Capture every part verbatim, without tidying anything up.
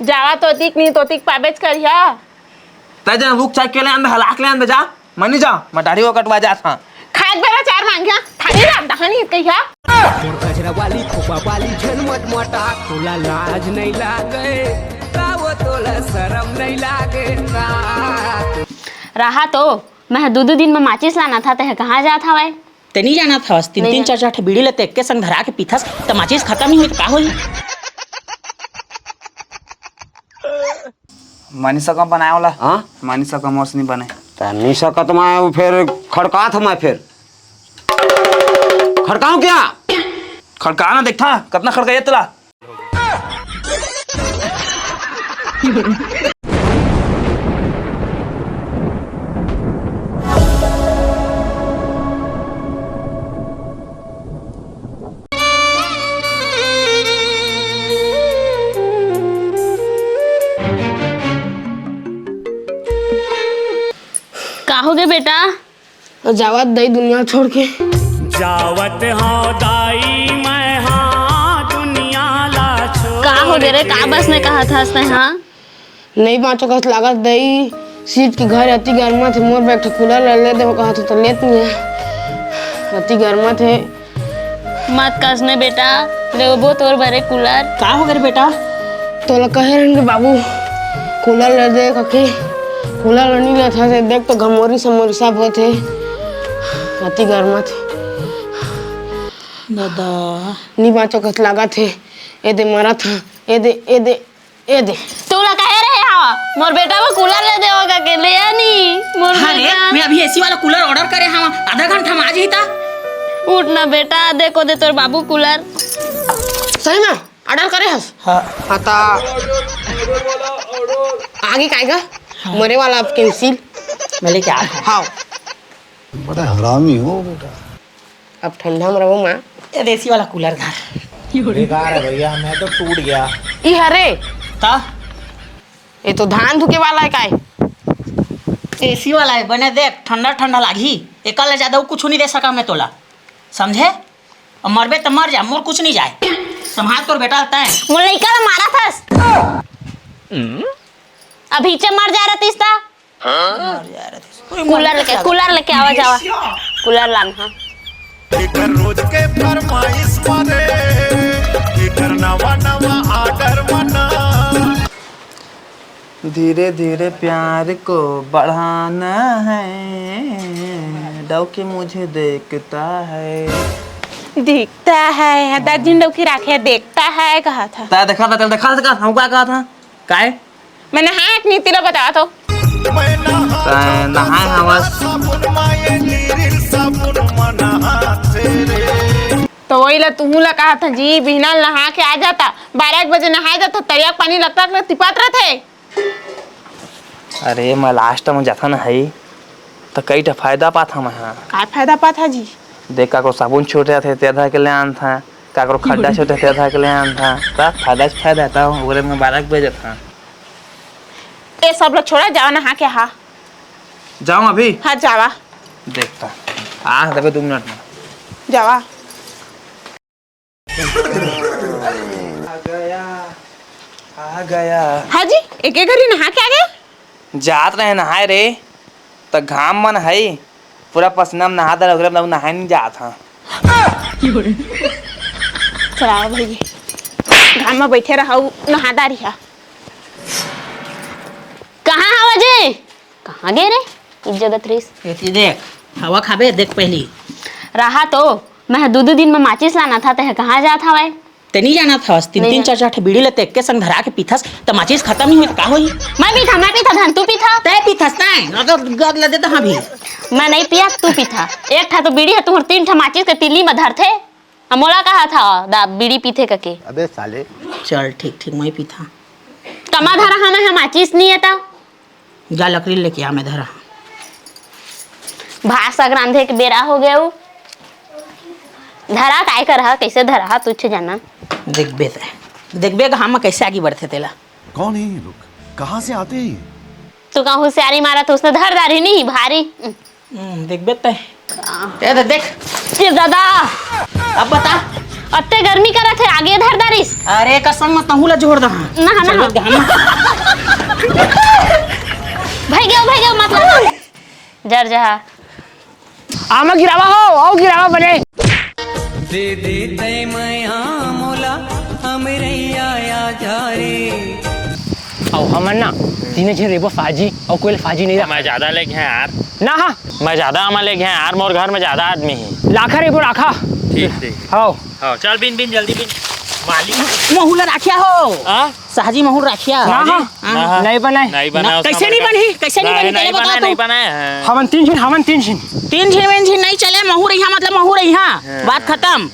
जावा तोतिक नी तोतिक पाबेच करिहा। तै जा रुख चाय के ले आन, हलाक ले आन जा। मैं नहीं जा, मैं दाढ़ी वो कटवा जात हां। खाए बेरा चार मांगिया, थारी रात दहानी कहिया। मोर गजरा वाली खोपा वाली झन मटमटा, तोला लाज नहीं लागे का वो, तोला शरम नहीं लागे का? रहा तो, मैं दू दू दिन में माचिस लाना था, ते कहाँ जात हवय? ते नहीं जानत हवस, तीन नहीं तीन जान- चार चार ठे बीड़ी लेते एक के संग धरा के पीथस, त माचिस खत्म नहीं होई त का होई? मानी सकम बनाए वाला। हाँ? मानी सकम और से नहीं बने। त नहीं सकत मैं, वो फिर खड़कात मैं फिर। खड़काऊं क्या? खड़का ना, देखता कतना खड़का ये तेला। का होगे बेटा? जावत दई दुनिया छोड़ के। जावत हौं दाई मैं, हाँ, दुनिया ला छोड़ का होगे रे? का बस ने कहा था हंसते, हाँ? नहीं बाँचो कस लागत दई, सीट के घर अति गरमत हे, मोर बर एक ठो कूलर ले, ले देव कहत हो त लेत नहीं है, अति गरमत हे। मत कस ने बेटा, लेबो तोर बर एक कूलर। का होगे रे बेटा? तोला कहे रहन के बाबू, कूलर ले दे कके, कूलर ल नहीं लेत हस, देख तो घमोरी समोरी सब होत हे, अति गरमत हे। दादा। नहीं बाँचो कस लागत हे, ए दे मरत हा, ए दे, ए दे, ए दे। तोला कहे रहे हवा, मोर बेटा बर कूलर ले देवा कके, ले आ नी, मोर हाँ रे, बेटा। मैं अभी एसी वाला कूलर ऑर्डर करे हवा, आधा घंटा में आ जाही ता। उठ ना बेटा, देखो दे तोर बाबू कूलर। सही में ऑर्डर करे हस? हाँ। हाँ ता आगे काय गा? हाँ। मरे वाला अब कैंसिल। मैं लेके आ रहा हूँ। हाँ। बड़ा हरामी हो बेटा। अब ठंडा में रहो माँ। ये देसी वाला कूलर धर। बेकार है भैया, मैं तो टूट गया। ई हरे। का? ये तो धान धुके वाला है काय? एसी वाला है, बने देख, ठंडा ठंडा लागही। एकर ले ज्यादा वो कुछ नहीं दे सका मैं तोला, समझे? अब मरबे त मर जा, मोर कुछ नहीं जाए। संभाल तोर बेटा तैं। मोर लइका ला मारा थस। अभी चे मर जा रहतीस ता। कूलर लेके, कूलर लेके आवा जावा। कूलर लान, हाँ। एकर रोज के फरमाइश माने, एकर नवा नवा ऑर्डर मना। धीरे धीरे प्यार को बढ़ाना है, डौकी मुझे देखता है। दिखता है, दादी डौकी राखे देखता है कहा था। ता देखा था, चल देखा था, हम का कहा था? काय? मैं नहाए के नीति ला बता तो। तैं नहाए हवस। तो वही ला तुहू ला कहा था जी, बिहना नहा के आ जाता, बारह एक बजे नहाए जाता, तरिया के पानी लगता लगता तिपात रहते। अरे, मैं लास्ट में जाथा ना हई, त कई ठा फायदा पाथा मैं हा। काय फायदा पाथा जी? देख, काकरो साबुन छूट जाथे, ते आधा के ले आनथा, काकरो खड्डा छूट जाथे, आधा के ले आनथा, त फायदा से फायदा हे, त ओकरे में बारह के बजे जाथा। ए सब ला छोड़ा, जावा नहा के हा। जाऊँ अभी? हाँ, जावा। देखता, आ देबे दू मिनट में। जावा। आ गया, आ गया। हाँ जी, एके घरी नहा के आ गए? जात रहे नहाए रे, त घाम मन हई, पूरा पसीना में नहा दे, ओकरे में नहाए नहीं जात हाँ। चलाओ भैया, घाम में बैठे रहा, नहा दारी हा। कहाँ हवा जी? कहाँ गे रे? इज्जत रहीस। एती देख, हवा खाबे, देख पहली। रहा तो, मैं दू दू दिन में माचिस लाना था, ते कहाँ जात हवय? ते नहीं जानत हवस, तीन नहीं तीन जान- चार चार ठे बीड़ी लेते एक के संग धरा के पीथस, त माचिस खत्म नहीं होई त का होई? मैं पीथा, मैं पीथा, धन तू पीथा। तै पीथस तै, अगर गद ले देता हाँ भी। मैं नहीं पिया, तू पीथा। एक ठा तो बीड़ी है, तुम्हर तीन ठा माचिस के तिल्ली में धरथे। अब मोला कहा था, दा बीड़ी पीथे कके। अबे साले। चल ठीक ठीक, मैं पीथा। कमा धरा हमें हम माचिस नहीं है ता। जा लकड़ी लेके आ, मैं धरा। भात साग रांधे के बेरा हो गया उ। धरा काय कर हा, कैसे धरा हा, तुझे जाना। देखबे ते, देखबे घाम में कैसे आगे बढ़ते तेला। कौन है ये लोग? कहाँ से आते हैं ये? तू का होशियारी मारा तो उसने धर दारी नहीं भारी। हम्म, देखबे ते। ए दे देख। ए दादा। अब बता। अत्ते गर्मी करत हे, आगे धर दारिस। अरे कसम, मत तहूँ ला जोर दहा। ना, ना। चलो, ध्यान। भाई गयो, भाई गयो, मतलब। जर जहा। आमा गिरावा हो, आओ गिरावा बने। दे दे तै मया मोला, अमरैया या जा रे। अउ हमन ना तीने झन रेबो फाजी, अउ कोई फाजी नहीं रहा। मैं ज्यादा लेके हैं यार। ना हा। मैं ज्यादा आमा लेके हैं यार, मोर घर में ज्यादा आदमी ही। लाखा रेबो लाखा। ठीक, ठीक। हाँ। हाँ, चल बिन, बिन, जल्दी बिन। मालिक। महू ला राखिया हो। हाँ? साहजी महू राखिया। ना, साहजी? हाँ। ना, हाँ। नहीं बनाए। नहीं बनाए, ना, उसका कैसे नहीं बड़का। बनी? कैसे नहीं नहीं, बनी? नहीं पहले बता बनाए, तू। नहीं बनाए हैं। हमन तीन झिन, हमन तीन झिन। तीन झिन, तीन झिन नहीं चले, महू रहिया मतलब महू रहिया। हाँ। बात खत्म।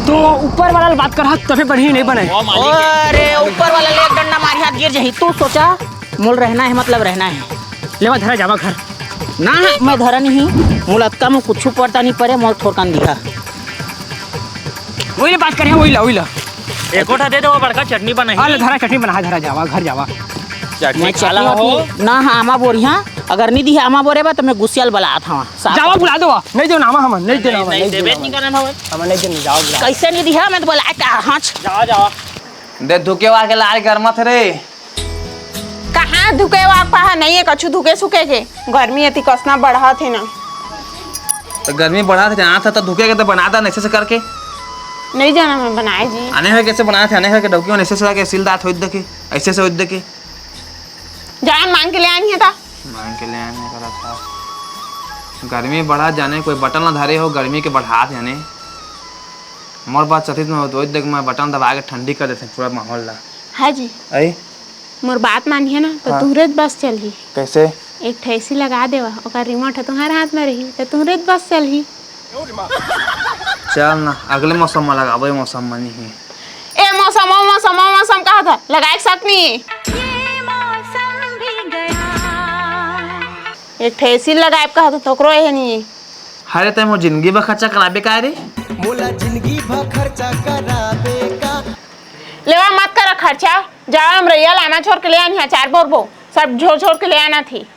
तो ऊपर वाला बात कर, हाथ तबे बढ़िया नहीं बने। वो मालिक है। अरे, ऊपर वाला ले एक डंडा मारी, हाथ गिर जाही। तू सोचा, मोल रहना है मतलब रहना है। लेवा धरा जावा घर। ना, मैं धरा नहीं। मोला अतका में कुछ पड़ता नहीं पड़े, मोल थोड़कन दिखा। वही ले बात करे, वही ला, वही ला। एक ओठा दे दे, वो बड़का चटनी बनाही। हाँ, ले धरा, चटनी बना, धरा जावा, घर जावा। चटनी मैं खाला चटनी हो। वटनी ना, हाँ, आमा बोरिहा। अगर नहीं दिहा आमा बोरे बा, तो मैं गुसियाल बलात हवा। साफ जावा, बुला दो। नहीं देना, हम, हम, नहीं देना, नहीं, हम, नहीं नहीं देबे देना, नहीं करन हवे। हम नहीं देना, जाओ, बुला। कैसे नहीं दिहा, मैं तो बोला, का, हाँ। जावा, जावा। दे धुके वा के लाल गरमत रे। कहाँ धुके वा पहा नहीं है, कछु धुके सुखे के। गर्मी अति कसना बढ़त हे ना। तो गर्मी बढ़त हे, जानत हे तो धुके के तो बना दा, नैसे से करके। नहीं जाना मैं बनाए जी। आने होए कैसे बनाए थे, आने होए के डौकी में नैसे से करके सिल दात होइत देखे, ऐसे से होइत देखे। जान मांग के ले आनी है ता। मांग के ले आने करा था। गर्मी बढ़त जाने, कोई बटन ना धरे हो, गर्मी के बढ़ात जाने। मोर बात सतीश में होइत देख, मैं बटन दबा के ठंडी कर देते पूरा माहौल ला। हाँ जी। आई? मोर बात मानिहे ना, तो हाँ। तुहरे बस चलही। कैसे? एक ठे एसी लगा देवा, ओकर रिमोट ह तुम्हारे हाथ में रही, तो तुहरे बस चलही। चल ना, अगले मौसम में लगाबो, ये मौसम में नहीं है। ए मौसम, ओ मौसम, ओ मौसम कहा था, लगाए के शक नहीं है। ये मौसम भी गया। एक ठे एसी लगाए कहा था, तोकरो ये नहीं है। अरे, तै मोर जिंदगी भर खर्चा कराबे का रे? मोला जिंदगी भर खर्चा कराबे का? लेवा मत करा खर्चा, जावा अमरैया लाना छोड़ के ले आनी है, चार बोरबो, सब झोर झोर के ले आना थी।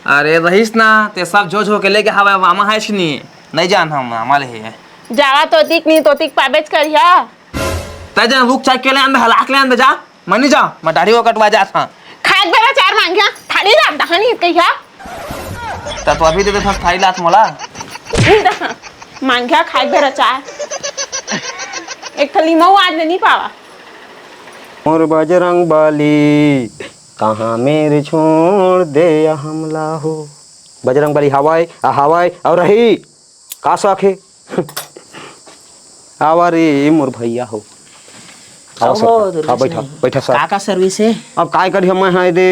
अरे रहीस ना, ते सब झोर झोर के लेके हवा वामा है इसनी, नहीं जान हम, हमारे है। जावा तोतिक नहीं तोतिक पाबेच करिया। तै जन रुक चाय के ले आंदे, हलाक ले आंदे जा। मैं नहीं जा, मैं दाढ़ी वो कटवा जात हाँ। खाए बेरा चार मांगिया, थाली रात दहानी कहिया। त तो अभी दे दे थाली लात मोला। नहीं दहा, मांगिया खाए बेरा चार। एक थली मऊ आज ले नहीं पावा। मोर बजरंग बली, कहाँ मेरे छोड़ दे हमला हो। बजरंग बली हवाए, आ हवाए, और रही। का शौक हे? आवा रे मोर भैया हो। आवा आओ, सर। हाँ, बैठा, बैठा सर। का, का service हे? अब काय करिहा मैं, हाँ, दे।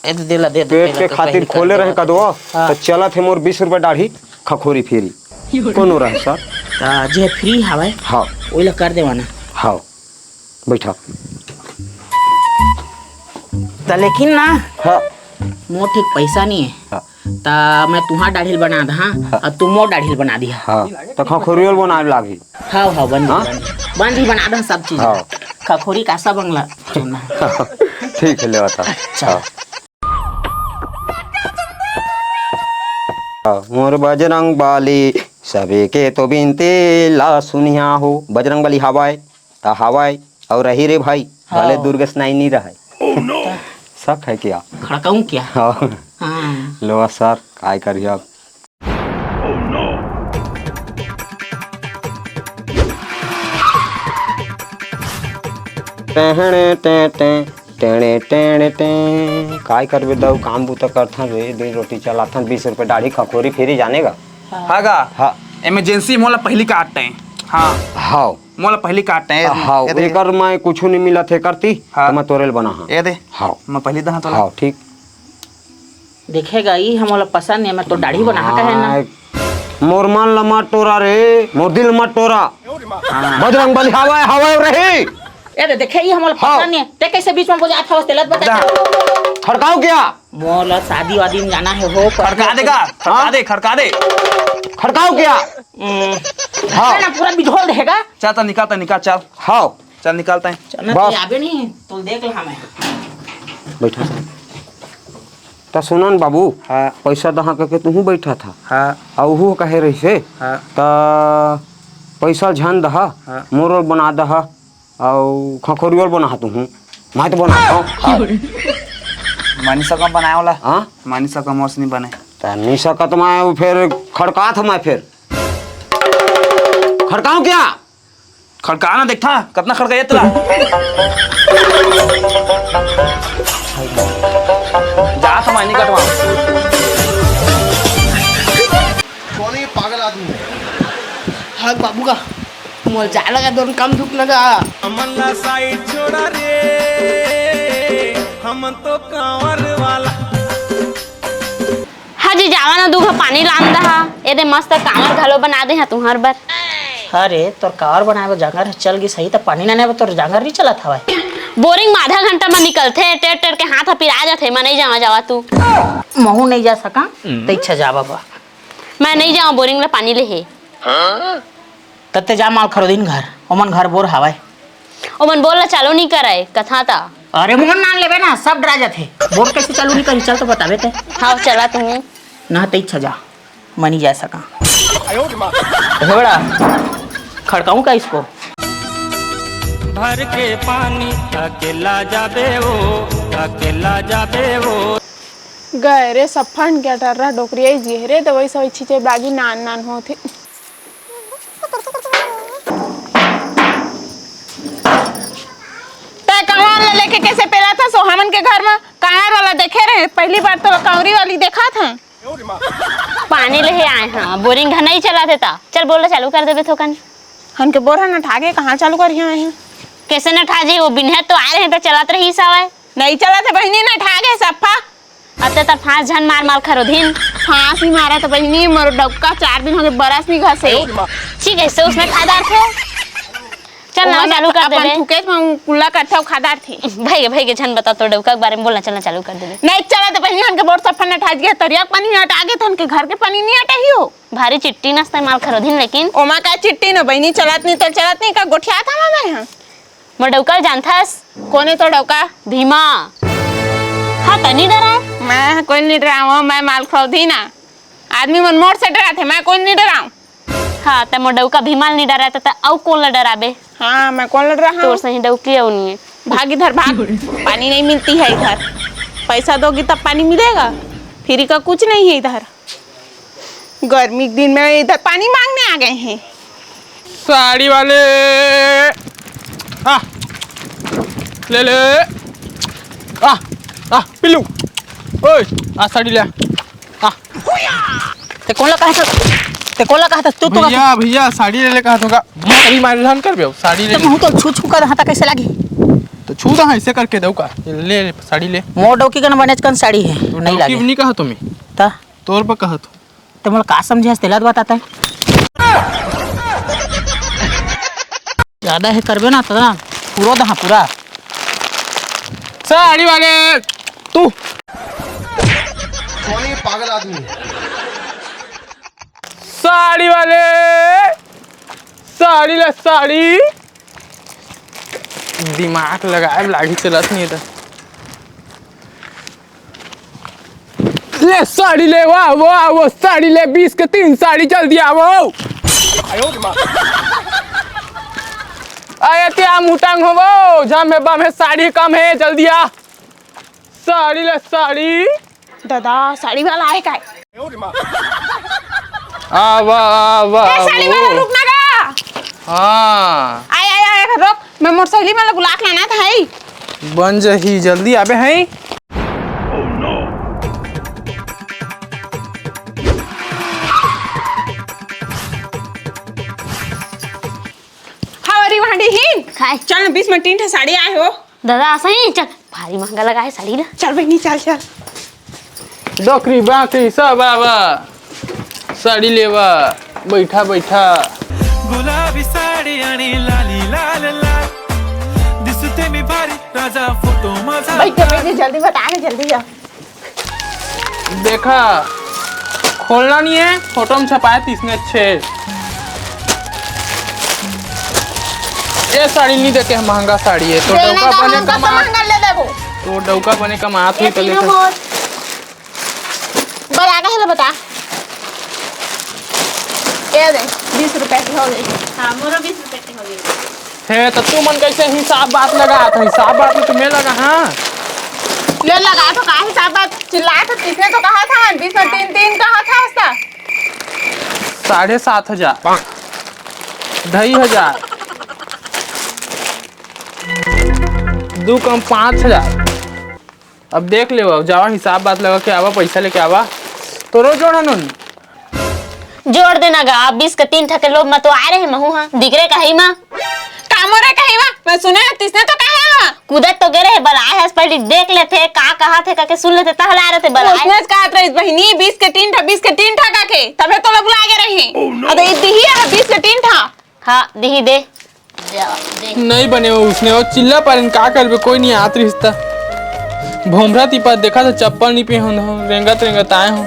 ए, दे, दे ला, दे, दे, पेट दे ला, के तो खातिर पहली खोले कर रहे दे, कदवा, हाँ। तो चलत हे मोर बीस रुपया दाढ़ी, खखोरी फेरी। कोनो रहे सर? ता जे free हवय, हाँ। ओइला कर देवा ना। हाँ, बैठा। त लेकिन ना, हाँ। मोर ठीक पैसा नहीं है। हाँ। त मैं तुहार दाढ़ी ल बना दहा, हाँ। अउ तू मोर दाढ़ी ल बना दिहा। हाँ, त खखोरियो ल बनाए लागही। हाँ, हाँ, बन हाँ? बन बन बना दहा सब चीज। हाँ। खखोरी का सब अंगला चुनना। ठीक है, ले बता। अच्छा। हाँ। हाँ, मोर बजरंग बली, सबे के तो बिनती ला सुनिया हो। बजरंग बली हवाए, त हवाए, अउ रही रे भाई, हाँ। भले दुर्गेश नाई नहीं रहे। शक है क्या? खड़काऊं क्या? हाँ। हाँ। लो सर, काय करिए अब? टेहने टें टें, टेणे टेणे टें। काय करबे दाऊ, काम बूता करथन रे, दिन रोटी चलाथन, बीस रुपये दाढ़ी खखोरी फेरी जाने गा। हाँ। हाँ गा? हाँ। Emergency मोला पहली काटते हैं। हाँ। हाँ। मोला पहली काटते हैं। हाँ, ये दे। एकर मैं कुछ नहीं मिलत हे करती, हाँ। तो मैं तोरेल बना हाँ। ये दे। हाँ। मैं पहली दहा तोला। हाँ, ठीक। देखेगा, ई हमोला पसंद नहीं, मैं तो दाढ़ी बना कहे ना। हाँ, मोर मन ला मत टोरा रे, मोर दिल मत टोरा। हाँ। बजरंग बली हवाए, हवाए रही। ए दे, देखे, ई हमोला हाँ। पसंद नहीं। ते कैसे बीच में बजात हवस, तेला बता। जा। खड़काओ क्या? मोला शादी वादी में जाना है हो, खड़का देगा, खड़का हाँ? दे, खड़का दे। खड़काओ क्या? हम्म। हाँ। ना, पूरा बिझोल देगा। चल, तो निकाल, तो निकाल, चल। हाँ। चल, निकालता है। चल ना, बस। ते आबे नहीं, तो देख ला मैं। बैठा सर। त सुनन बाबू, हाँ। पैसा दहा करके तुहू बैठा था। हाँ। अउ उहू कहे रहिसे। हाँ। त पैसा झन दहा, हाँ। मोर ओर बना दहा, अउ खखोरी ओर बना तुहूँ। मैं तो बना हूँ। हाँ। मानी सकम बनाए वाला। हाँ? मानी सकम ओस नहीं बने। त नहीं सकत मैं, फिर खड़कात हूँ मैं फिर। खड़काऊँ क्या? खड़का ना, देखता कतना खड़का ये तेला। जा तो मैं नहीं कटवा। कौन है ये पागल आदमी? हक बाबू का मोर जा लगा, दोन कम दुख लगा। हमन ला साइड छोड़ा रे, हमन तो कांवर वाला। हाँ जी, जावा ना, दू घा पानी लान दहा। ए दे मस्त कांवर घलो बना दे हा तुहर बर। अरे, तोर कांवर बनाए बर जांगर ह चल गिस हई, त पानी लाने बर तोर जांगर नहीं चलत हवय? बोरिंग में आधा घंटा में निकलथे, टेर टेर के हाथ ह पिरा जाथे, मैं नहीं जावा, जावा तू। महू नहीं जा सका, त इच्छा जावा बा। मैं नहीं जावा बोरिंग ले पानी ले हे। त ते जा माल खरोदिन घर, ओमन घर बोर हवय। ओमन बोर ला चालू नहीं करय, कथा ता। अरे मोहन नाम लेबे ना, सब डरा जाथे। बोर कैसे चालू नहीं करी, चल तो बताबे ते। हाँ, चला तुम। ना ते इच्छा जा, मनी जा सका। हे बड़ा, खड़काऊं क्या इसको? भर के पानी अकेला जाबे ओ, अकेला जाबे ओ। गए रे, सब फंड के अटर्रा डोकरी आई जी रे, दवाई सवाई छींचे बागी नान नान होथे। तै कंवर ला लेके कैसे पेला था सो हमन के घर में? कंवर वाला देखे रहे, पहली बार तो कंवरी वाली देखा था। पानी ले ही आए हैं, बोरिंग घर नहीं चला देता। चल बोल, चालू कर देबे थोकन। हन के बोर है ना ठागे, कहाँ चालू करिया है? कैसे न ठा जी, वो बिन्हे तो आ रहे हैं तो चलत रही सवाय। नहीं चलत है बहिनी, ना ठागे सफा। अब ते तर फांस झन मार माल खरोधिन। फांस नहीं मारा तो बहिनी, मोर डौका चार दिन हो गए बरस नहीं घसे। ठीक है, इससे उसमें खा डार थे। चल ना, ओमन चालू कर अपन देबे। फुकेट में कुल्ला कट्ठा खा डार थे। भाई, भाई के झन बता, तो डौका के बारे में बोलना, चलना चालू कर देबे। नहीं चला तो बहिनी, हमके बोर सफा न ठाज गया, तरिया के पानी हटा गए, तो हमके घर के पानी नहीं हटा ही हो। भारी चिट्टी नस्ता माल खरोधिन, लेकिन ओमा का चिट्टी न बहिनी, चलत नहीं तो चलत नहीं का गोठिया था मैं यहाँ। मोर डौका ल जानथस? कोने तो डौका? भीमा। हाँ, त नी डराय। मैं कोई नी डरावं, मैं माल खरौधी ना। आदमी मन मोर से डराथे, मैं कोई नी डरावं। हाँ, त मोर डौका भीमा ल नी डराय, त, त अउ कोन ल डराबे? हाँ, मैं कोन ल डराहूँ? तोर सही डौकी अउ नी हे। भाग इधर, भाग। पानी नहीं मिलती है इधर। पैसा दोगी तब पानी मिलेगा, फ्री का कुछ नहीं है इधर। गर्मी के दिन में इधर पानी मांगने आ गए हैं। साड़ी वाले, आ, ले ले, आ, आ, पिल्लू, ओए, आ साड़ी ले, आ। ते कोन ला कहा था, ते कोन ला कहा था, तू तो भैया, भैया, साड़ी ले ले कहा था का? मैं अभी मारधान कर बे, साड़ी ले तो ले। मुँह तो छू छू कर हाथ कैसे लगी? तो छू तो ऐसे करके दो का, ले, ले, साड़ी ले। मोर डौकी कन बनेच कन साड़ी है, तो नहीं डौकी लगे। नहीं कहा तुम्हें? ता? तोर पर कहा था। ते मोला का समझे हस, तेला तो बता तैं। ज्यादा हे करबे ना, त ना, पूरा दहा, पूरा। साड़ी वाले, तू। कौन है ये पागल आदमी? साड़ी वाले, साड़ी ले, साड़ी। दिमाग लगाए, लागी चलत नहीं था। ले साड़ी ले, वाह, वाह, वो साड़ी ले, बीस के तीन साड़ी, जल्दी आवो। आयो रे माँ। आये ते आ मुटांग हो वो, जम हे बम हे, साड़ी कम हे, जल्दी आ। साड़ी ले, साड़ी। दादा, साड़ी वाला आए काय? आवा, आवा, ए, साड़ी वाला, रुक ना गा। हाँ। आय, आय, आय, रुक, मैं मोर सहेली मन ला बुला के लाना था, है। बन जही, जल्दी आबे, है। हाँ, अरे, वहाँ डी ही। खाए। चल ना, बीस में तीन ठे साड़ी आए हो। दादा, सही, चल, भारी महंगा लगा है साड़ी ला। चल बहिनी, चल, चल। डोकरी बाकरी सब आवा, साड़ी लेवा, बैठा, बैठा। गुलाबी साड़ी आणि लाली लाल लाल, दिसते मी भारी राजा फोटो माझा। बैठ जा, बैठ जा, जल्दी बता ना, जल्दी जा। देखा, खोलना नहीं है, फोटो में छपाए तीसने अच्छे। ये साड़ी नहीं देते हैं, महंगा साड़ी है। तो देना डौका तो बने हमको कमा, महंगा ले देबो। तो डौका बने कमा, तू ये तो तीनों लेकर। मोर। बड़ा का है, बता। ये दे, बीस रुपया के हो गई। हाँ, मोरो बीस रुपया के हो गई। हे, तो तू मन कैसे हिसाब बात लगात हस? हिसाब बात में तुम्हें लगा, हाँ? ले लगा तो का हिसाब बात चिल्लात हस, किसने तो कहा था, बीस में तीन, तीन कहा था उसका। साढ़े सात हजार, ढाई हजार, दू कम पाँच हजार। अब देख ले, अब जावा, हिसाब बात लगा के आवा, पैसा लेके आवा, तोरो जोड़ हनुन। जोड़ देना गा, अब बीस के तीन ठा के लोभ म तो आए रहे महू हा, दिख रे कहीं मा। का मोरे कहीं मा? मैं सुने हस, तिसने तो कहे हा। कूदत तो गे रहे, बलाए हस, पहली देख लेथे, का कहा थे, काके सुन लेथे, तहला रहे थे, बलाए। उसने कहत रहिस बहिनी, बीस के तीन ठा, बीस के तीन ठा काके, तभे तो लोग बुला गे रहे। अब ये दिही है बीस के तीन ठा। हाँ, दिही दे। नहीं बने हो उसने, वो चिल्ला पारिन का करबे, कोई नहीं आत रिश्ता। भोमरा ती पास देखा था, चप्पल नहीं पहन हो, रेंगत रेंगत आए हो।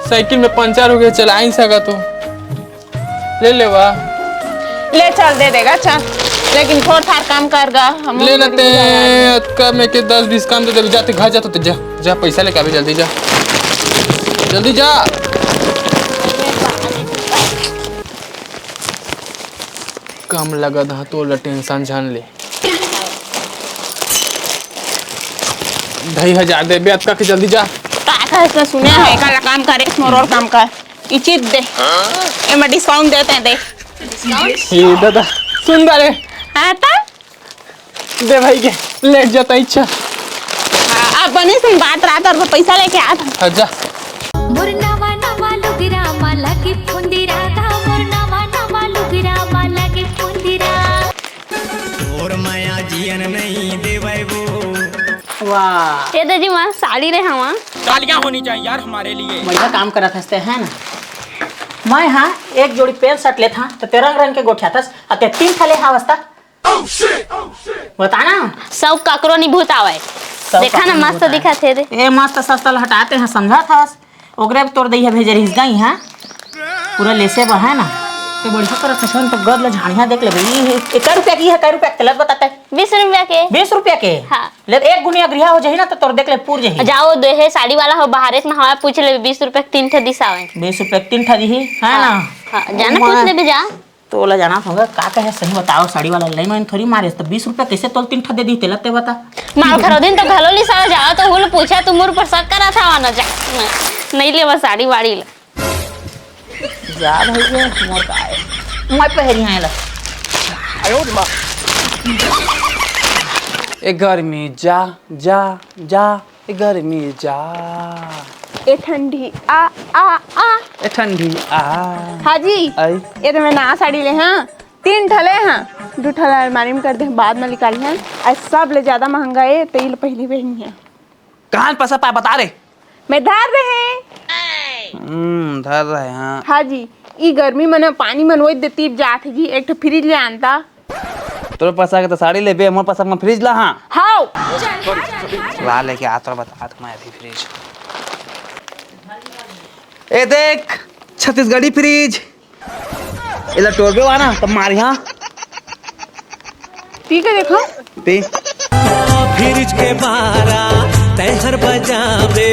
साइकिल में पंचर हो गया, चला नहीं सका तो ले लेवा। ले चल, दे देगा, चल। लेकिन थोड़ थार काम कर गा, हम ले लेते हैं, अतका में के दस बीस काम दे दे, जाते घर जाते, जा, जा, पैसा लेके आवे, जल्दी जा, जल्दी जा। कम लगत ह, तोला टेंशन झन ले। ढाई हजार देबे अतका के, जल्दी जा। का कहे इसने सुने है, एकर काम करे, मोर और काम कर। इचित दे। एमा डिस्काउंट देते हैं, दे। ए दादा, सुन बा रे। हाँ, त? दे भाई के, लेट जाता इच्छा। हाँ, अब बनी सुन बात रात और वो पैसा लेके आ था। अच्छा। मोर नवा नवा लुगरा मा लगे फुंदिरा गा, मोर नवा नवा लुगरा मा लगे फुंदिरा। तोर माया जियन नहीं देवै वो। वाह। ये दे जी माँ, साड़ी रे हवा। तालियां होनी चाहिए यार हमारे लिए। बढ़िया काम करत हस ते, है ना? मैं हाँ एक जोड़ी पैंट शर्ट लेत हाँ, तो ते रंग रंग के गोठियाथस, अब ते तीन ठा ले हावस ता। बता ना। सब काकरो नहीं भूत आवे। सब देखा ना, काकरो मस्त भूत आवे। दिखत हे रे। ए, मस्त सस्ता ल हटाते हैं, समझा था। ओकरे अब तोर दइया भेजे रहिस गई, हाँ? पूरा लेसे बा, है ना? तो बढ़िया करत हसन, तो गद ल झाड़िया देख लेबे। ई एकर रुपया की है, कै रुपया के तेलत बताते? बीस रुपया के। बीस रुपया के? हाँ। ले, एक गुनिया गृहा हो जाही ना, तो तोर देख ले, पूर जाही। जाओ, दे हे साड़ी वाला हो, बाहरे से नहावा, पूछ ले, बीस रुपया के तीन ठे दिसावे। बीस रुपया के तीन ठा दिही, है हाँ, ना? हाँ, जाना वाह। पूछ लेबे, जा। तोला जाना होगा, का कहे सही बताओ, साड़ी वाला लाइन वाइन थोड़ी मारे, तो बीस रुपया कैसे तोल तीन ठा दे दी, तेला ते बता। माल खरो दिन तो घलो लिसावा जाओ, तो हुल पूछा, तू मोर पर शक करा था, ना जा, नहीं लेवा साड़ी वाड़ी ला। जा भैया, मोर का है, मैं पहरी आए ला। ए गर्मी जा, जा, जा। ए गर्मी जा। ए ठंडी आ, आ, आ। ए ठंडी आ। हाँ जी। आई। ये तो मैं नवा साड़ी ले हाँ, तीन ठले हाँ, दू ठला अलमारी में कर दे, बाद में निकाली हाँ। आज सब ले ज्यादा महंगा है, तो ये पहली पहनी है। कहाँ पैसा पाए बता रे? मैं धर रहे। हम्म, धर रहे हाँ। हाँ जी, ई गर्मी मन पानी मन वही दे तीप जात है जी, एक ठो फ्रिज ले आनता। तोर पैसा के तो साड़ी लेबे, मोर पैसा में फ्रिज ला हाँ। हाउ। ला लेके आ, तोर बता मैं अभी फ्रिज। ए देख, छत्तीसगढ़ी फ्रिज। एला टोरबे वाला तब मार यहाँ। पी के देखो। पी। फ्रिज के बारा तैहर बजाबे,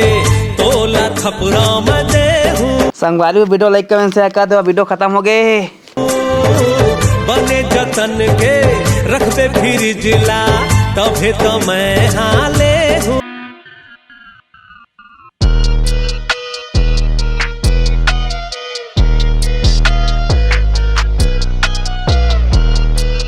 तोला थपरा में देहू। संगवारी, वीडियो लाइक, कमेंट, शेयर कर दो। वीडियो खत्म हो गए। बने जतन के रखबे फ्रिज ला, तभे तो मैं हाले हूँ।